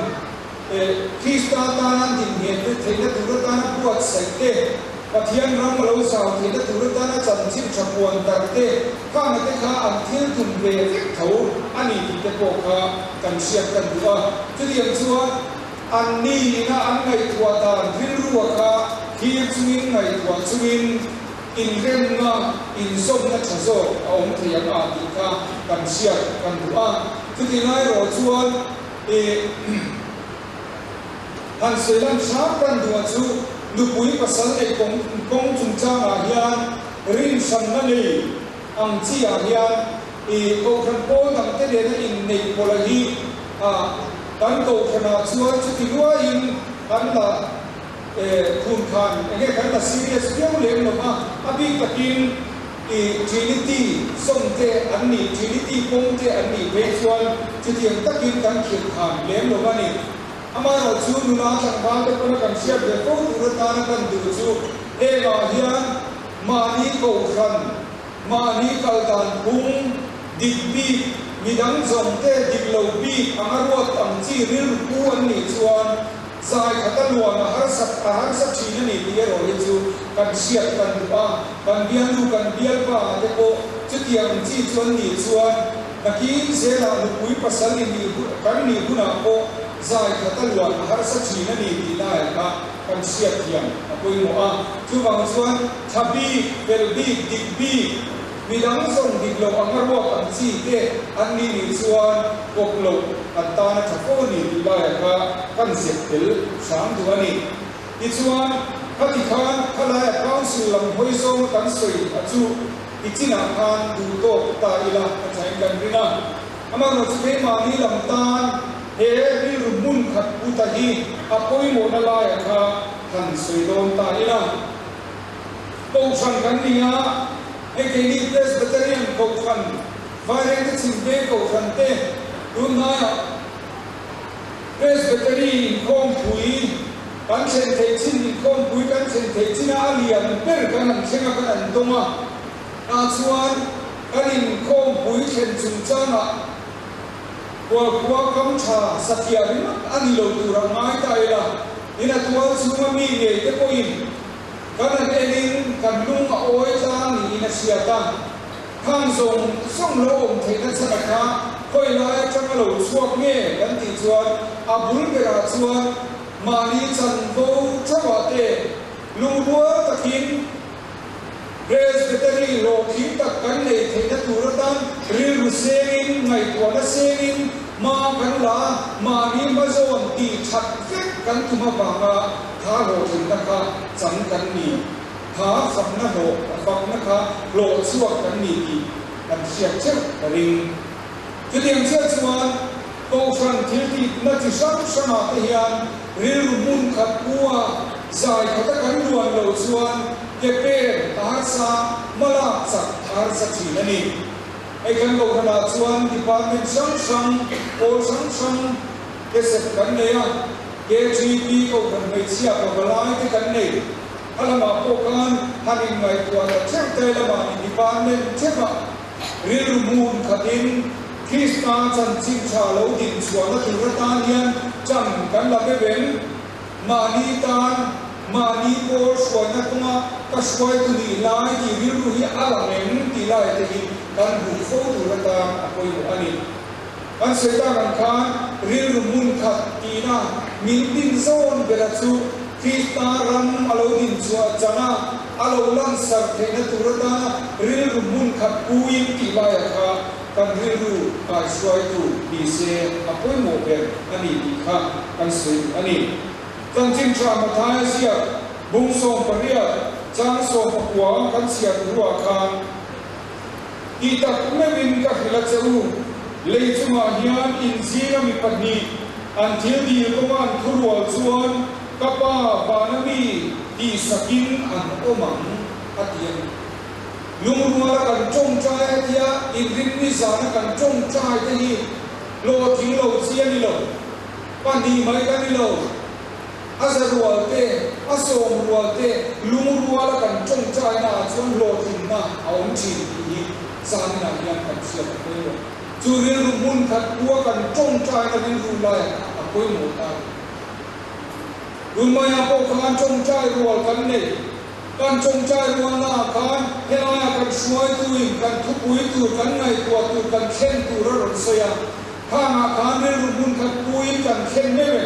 Krista tana dinnghet te theihna tur atana buatsaih te. Pathian ram a lo zau theihna tur atana chanchin tha puan tar te, khang te kha an thil tum ve vek tho a ni tih te pawh kha kan hriat kan duh a. Chutiang chuan an ni ina an ngaihtuah dan rilrua kha thlir chungin ngaihtuah chungin inremna, inzawmna tha zawk a awm thei ang a tih kha kan hriat kan duh a. Chutih lai erawh chuan ih. Han sawi lan hram kan duh chu nupui pasal nei kawng kawng chungchangah hian rinhranna nei ang chi ah hian i kohhran pawl dang te nena inneih pawlh a hi a kan kohhran ah chuan chuti luaiin kan la khun khan enge kan la serious viau lem lo va, a bik takin i Trinity sawm te an nih Trinity pawm te an nih phei chuan chutiang takin kan khirh khan lem lo va ni. Amaherawh chu nula tlangval te pawna kan hriat ve fo tur atana kan duh chu hengah hian mahni kohhran, mahni kal dan phung, dik bik, midang zawng te dik lo bik anga ruat ang chi rilru pu an nih chuan zai khata luan a harsat a harsa thin a ni tih erawh hi chu kan hriat kan duh a, kan bialnu kan bialpa te pawh chutiang chi chu an nih chuan Nakin zelah nupui pasal i nih kan nih hunah pawh zai khat a luan a harsa thin a ni tih laiah kha kan hriat thiam a pawimawh a. Chuvang chuan tha bik, fel bik, dik bik, midang zawng dik loh anga ruak ang chi te an nih nih chuan kawp loh kan tan a tha fo a ni tih laiah kha kan zep tel hram duh a ni. Tichuan, khati khan khalaia Council lam hawi zawnga kan sawi a chu I chinah khan duh tawk ta ila a thain kan ring a. Amaherawh chu keimahni lam tan he rilru hmun khat pu ta hi a pawimawhna laiah kha han sawi dawn ta ila. Kohhran kan ni a, hei keini Presbyterian Kohhran, Vairengte Chhimveng Kohhran te tunhnaiah Presbytery inkhawmpui kan thlen theih chin, inkhawmpui kan thlen theih chin a, a lian ber kan han thleng a, kan han dawng a. Tah chuan kan inkhawmpui thlen chungchangah Kualkhua kam tha satliah ringawt a ni lo tur a ngai ta ila, in a tual chhunga mi ngei te pawhin kan han enin kan lung a awi tlang niin a hriat a. Khang zawng zawng lo awm theihna chhan a kha khawi lai atanga lo chhuak nge kan tih chuan a bul berah chuan mahni chanvo theuhah te lungrual takin Presbytery hlawhtling tak kan neih theihna tur atan rilru sengin, ngaihtuahna sengin hma kan la a, mahni hmazawn tih that vek kan tum avanga kha hlawhtlinna kha chang kan ni. Kha fakna hlawh a fakna kha hlawh chhuak kan ni tih kan hriat theuh ka ring. Chutiang chiah chuan Kohhran thiltihna chi hrang hrangah te hian rilru hmun khat pu a zai khata kan luan lo chuan ke pen a harsa, hmalak chak a harsa thin a ni. Hei kan Kohhranah chuan department hrang hrang, pawl hrang hrang te sep kan nei a, KTP Kohhran hmeichhia pavalai te kan nei. A lamah pawh khan han inngaihtuah ta theuh te lamah ni department theuhah rilru hmun khatin Krista chanchin tha lo din chhuahna tur atan hian chan kan la be reng. Mahni tan, mahni pawl hruaina kawnga ka hruaitu nih lai tih rilru hi a lang em tih lai te hi kan hmuh fo tur atan a pawimawh a ni. Kan sawi tak ang khan rilru hmun khat tihna min din zawn bera chu Krista ram a lo din chhuah chan a, a lo lansar theihna tur atana rilru hmun khat puin tih laiah kha kan rilru kaihruaitu ni se a pawimawh ber a ni tih kha kan sawi duh a ni. Chanchin tha Mathaia ziak bung 18 chang 19 kan chhiar ruah khan, Tih tak meuhin ka hrilh a che u, lei chungah hian inzinga mi pahnih an thil dil kawnga an thurual chuan ka Pa vana mi tihsakin an awm ang, a ti a ni. Lungruala kan tawngtai a tia inrinni zana kan tawngtai te hi hlawhtling lo chi a ni lo, pahnih mai ka ni lo. A za rual te, a sawm rual te, lungruala kan tawngtaina ah chuan hlawhtlinna a awm thin tih hi zaninah hian kan hriat a pawimawh. Chu rilru hmun khat pua kan tawngtaina rilru laiah a pawimawh ta a ni. Tun maiah pawh khan tawngtai rual kan nei. Kan tawngtai rualnaah khan helaia kan hruaituin kan thupui tur, kan ngaihtuah tur, kan thlen tur a rawn sawi a. Khangah khan rilru hmun khat puiin kan thlen meuh e.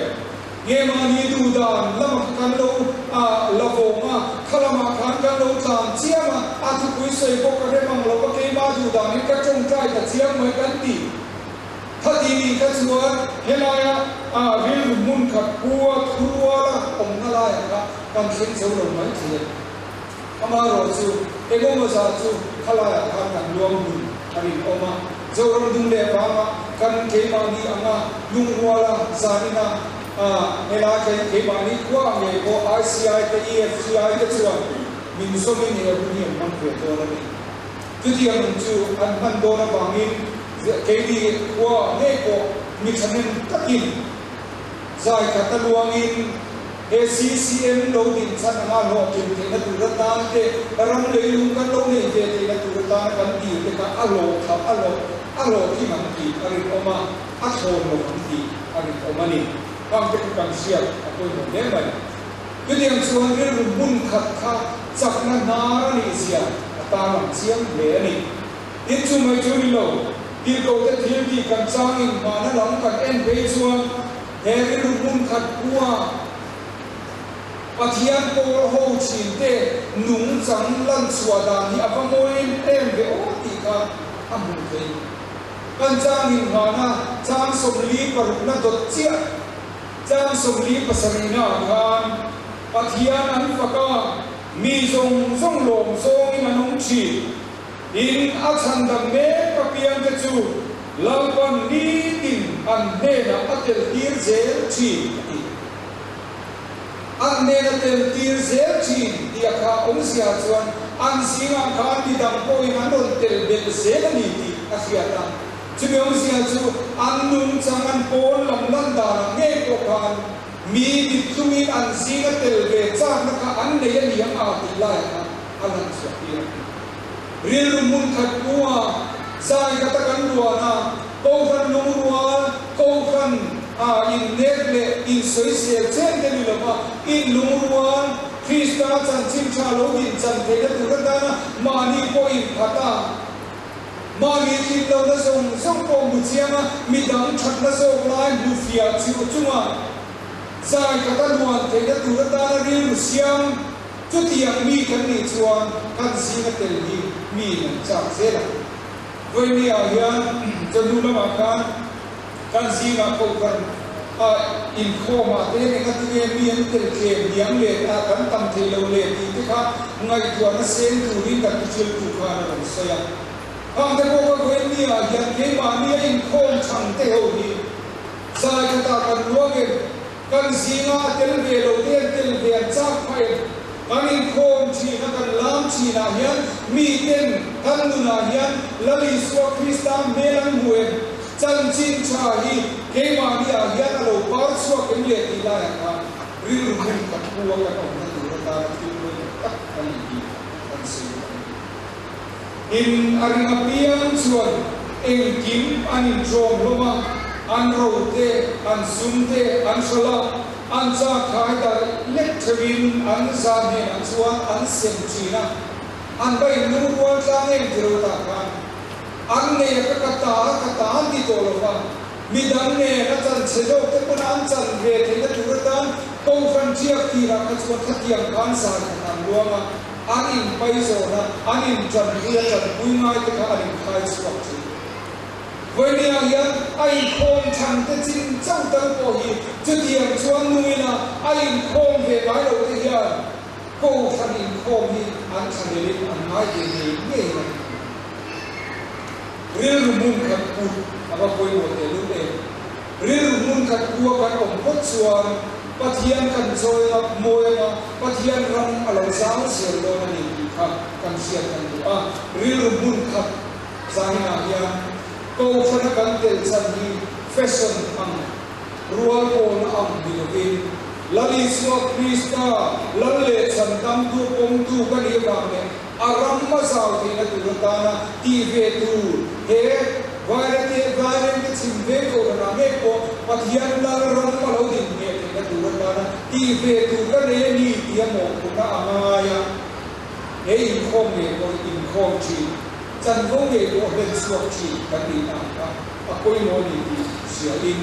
Nge mahni duh dan lamah kan lo la vawng a, kha lamah khan kan lo tlan chiam a, a thupui sawi pawh ka rem ang lo va, keimah duh danin ka tawngtai ta chiang mai kan ti. Khati nih kha chuan helaia rilru hmun khat pua thuruala awmna laiah kha kan thleng zo lo mai thei a. Amaherawh chu engemaw zah chu khalaiah khan kan luang hun a rinawm a, Zoram dung leh vanga kan keimahni anga lungruala zanina helai keimahni khua ang ngei pawh ICI te EFGI te chuan min zawmin he hun hi an hmang ve dawn a ni. Chutiang ang chu an hman dawn avangin keini khua ngei pawh mi thahnem takin zai khat a luangin he CCM lo din chhan anga hlawhtlin theihna tur atan te, ram leilung kan lo nei ve theihna tur atana kan dil te kha a hlawhthla a hlawh a hlawhtling ang tih a rinawm a, a thlawn lo ang tih a rinawm a ni. Hang te kha kan hriat a pawimawh hle mai. Chutiang chuan rilru hmun khat kha chakna hnar a nih zia a tarlang chiang hle a ni. Tin chu mai chu ni lo, tirhkohte thil tih kan changin hmana lam kan en phei chuan he rilru hmun khat khua Pathian pawl ho thin te nungchang lan chhuah dan hi a va mawi em ve aw tih kha a hmuh theih. Kan changin hmana chang 46na dawt chiah Chang 47 ah khan Pathian an fak a, mi zawng zawng lawm zawngin an awm thin. In a chhandam mek apiangte chu Lalpan nitin an hnenah a tel tir zel thin a ti. An hnena tel tir zel thin tih a kha awmzia chuan an zingah khan midang pawhin an rawn tel belh zel a ni tih a hriat a. Chumi awmzia chu an nungchang an pawn lam lan danah ngei pawh khan mi mittlungin an zinga tel ve chakna kha an nei a ni ang a tih laiah khan a lan chhuah tir a ni. Rilru hmun khat hnuah zai khat a kan luan a, Kohhran lungrual, Kohhran a innek leh insawisel chen te ni lova inlungrual, Krista chanchin tha lo din chan theihna tur atana mahni pawh inphat a, Mahni tlin lohna zawng zawng pawh hmu chiang a, midang thatna zawk lai hmu fiah chiu chunga zai khat a luan theihna tur atana rilru siam chutiang mi kan nih chuan kan zinga tel hi mi an chak zel ang. Vawinia hian chawhnu lamah khan kan zingah kohhran a inkhawmah te hian engatinge mi an tel tlem diam leh a kan tam thei lo leh tih te kha ngaihtuahna seng turin kan thuhriltu khan a rawn sawi a. Khangte pawh ka vawinia hian keimahni a inkhawm chhang te ho hi zai khatah kan luang em, kan zinga a tel ve lo te an tel ve an chak phah em, kan inkhawm thin a kan lam thinah hian miten kan nunah hian Lal Isua Krista hmel an hmu em? Chanchin tha hi keimahni ah hian a lo par chhuak em le tih laiah khan rilru hmun khat pu a kan awmna tur atana thil pawimawh tak a nih hi kan sawi duh ang. In a ring apiang chuan engkim an inṭawm hlawm a, an ro te, an sum te an hralh a, an chak khai darh lek theuhin an za hnenah chuan an sem ṭhin a, an va inlungrual tlang em ti ro tah khan. An nei a ka ka ta a ka ta an ti tawh lo va, midang nen a chan chhe zawk te pawn an chan ve theihna tur atan Kohhran ṭiak tirah kha chuan khatiang khan zai khat an luang a, an inpai zawn a, an inṭanpui a, ṭanpui ngai te kha an inkhai chhuak ṭhin. Vawinia hian a inkhawm chhan te chin chauh tal pawh hi chutiang chuan nungin a a inkhawm ve ngai lo te hian Kohhran inkhawm hi an thlahlelin an ngai ve ngei ngei a ni. Rilru hmun khat put a va pawimawh teh lut em? Rilru hmun khat pua kan awm phawt chuan Pathian kan chawi anga, mawi anga, Pathian ram a lo zau zel dawn a ni tih kha kan hriat kan duh a. Rilru hmun khat zaninah hian Kohhrana kan tel chan hi fashion ang, rual pawlna ang ni lovin Lal Isua Krista Lal leh Chhandamtu pawmtu ka nih avang leh A ram a zau theihna tur atana tih ve tur he Vairate Vairengte chhim ve kohhranah ngei pawh Pathian Lal ram a lo din ngheh theihna tur atana tih ve tur ka nei a ni tih a mawhphurhna a ngai a. He inkhawm ngei pawh hi inkhawm thin, chanvo ngei pawh hlen chhuak thin kan nih ang kha a pawimawh a ni tih hriain,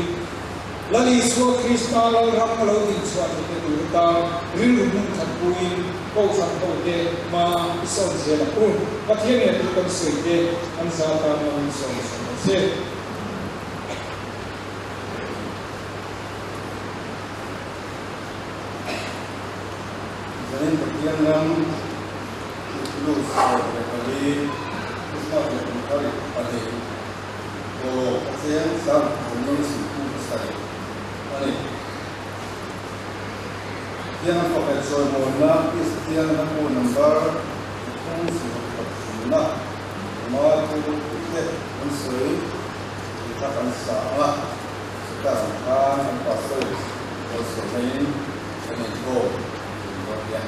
Lal Isua Krista Lalram a lo dinchhuah theihna tur atan rilru hmun khat puin Kohhran hote hma i sawn zel ang u. Pathian nge thu kan sawi te an za tan lo in sawn sawn rawh se. Zanin Pathian ram Plus 14, Krismas leh kum thar pahnih Pawlawk a cheng sang Zani Sihpum pasarih a ni. Pathian a fak leh chawimawina Kristian hlabu number 333 ma thu tih te an sawi tih kha kan sa ang a, chutah ang khan an pastor kalsawmna in kan inkhawm thin dawn nia.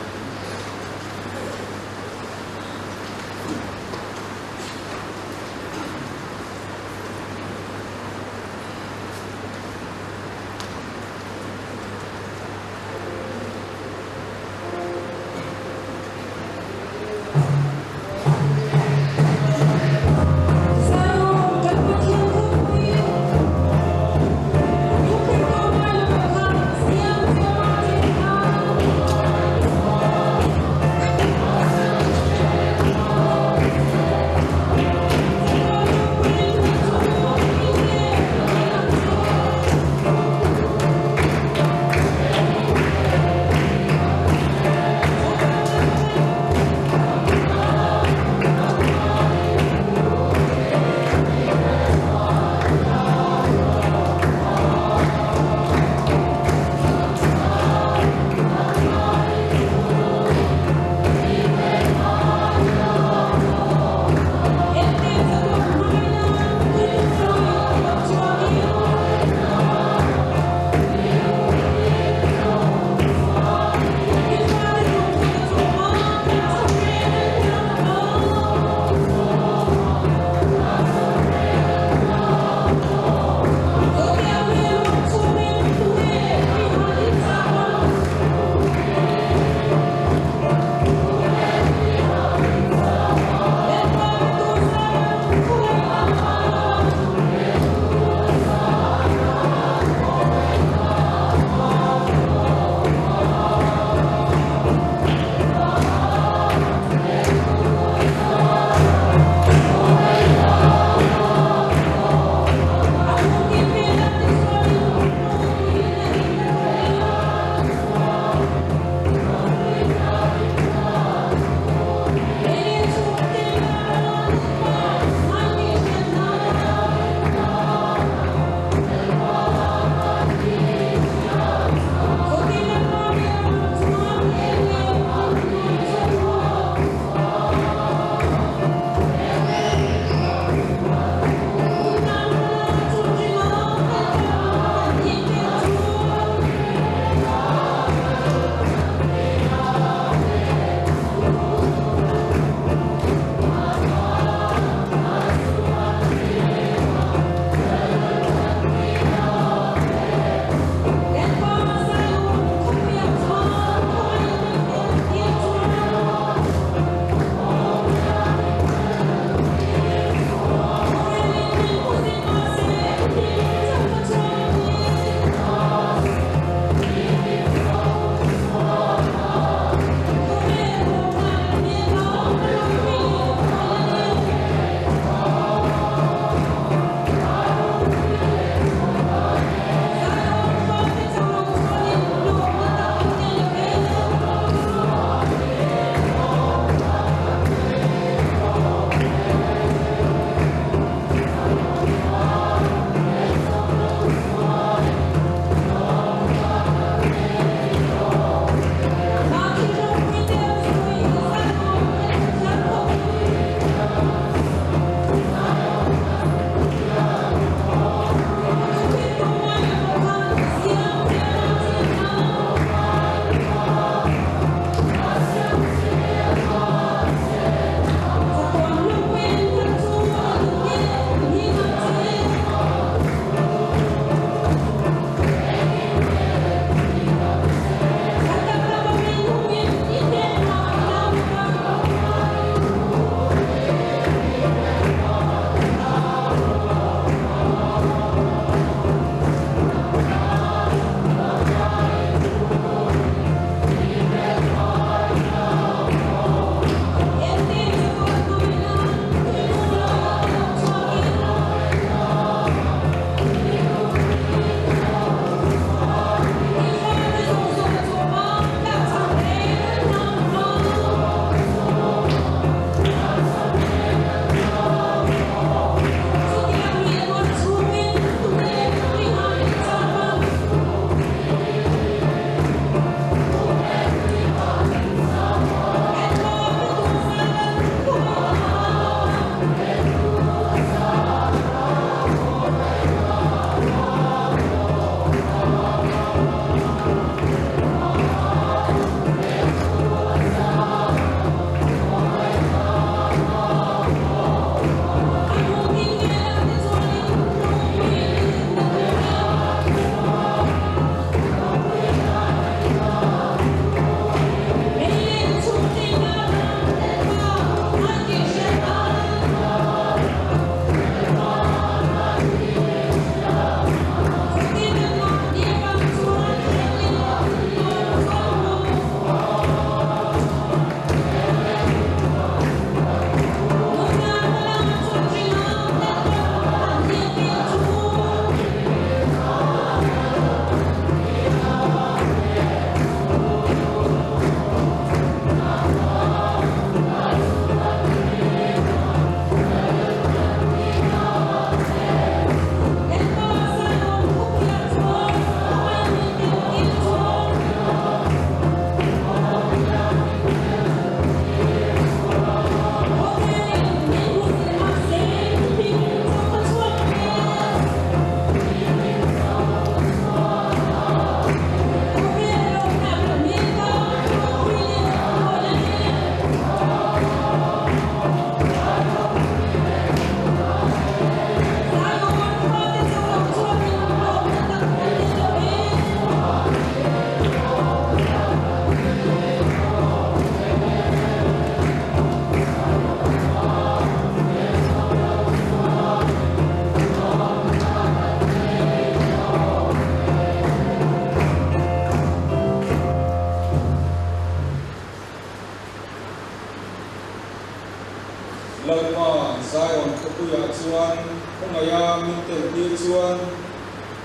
chuan khawngaiha min tel tir chuan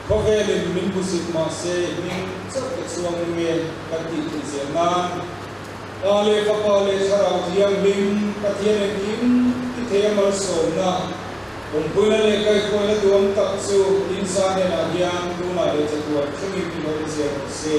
khawvelin min hmusit mah se i hming chauh ka chhuang nung e kan tih theih zel nan Pa leh Fapa leh Thlarau Thianghlim Pathian engkim ti thei a malsawmna awmpuina leh kaihhruaina duam tak chu insa hnenah hian tunah leh chatuan thlengin min awm zel rawh se.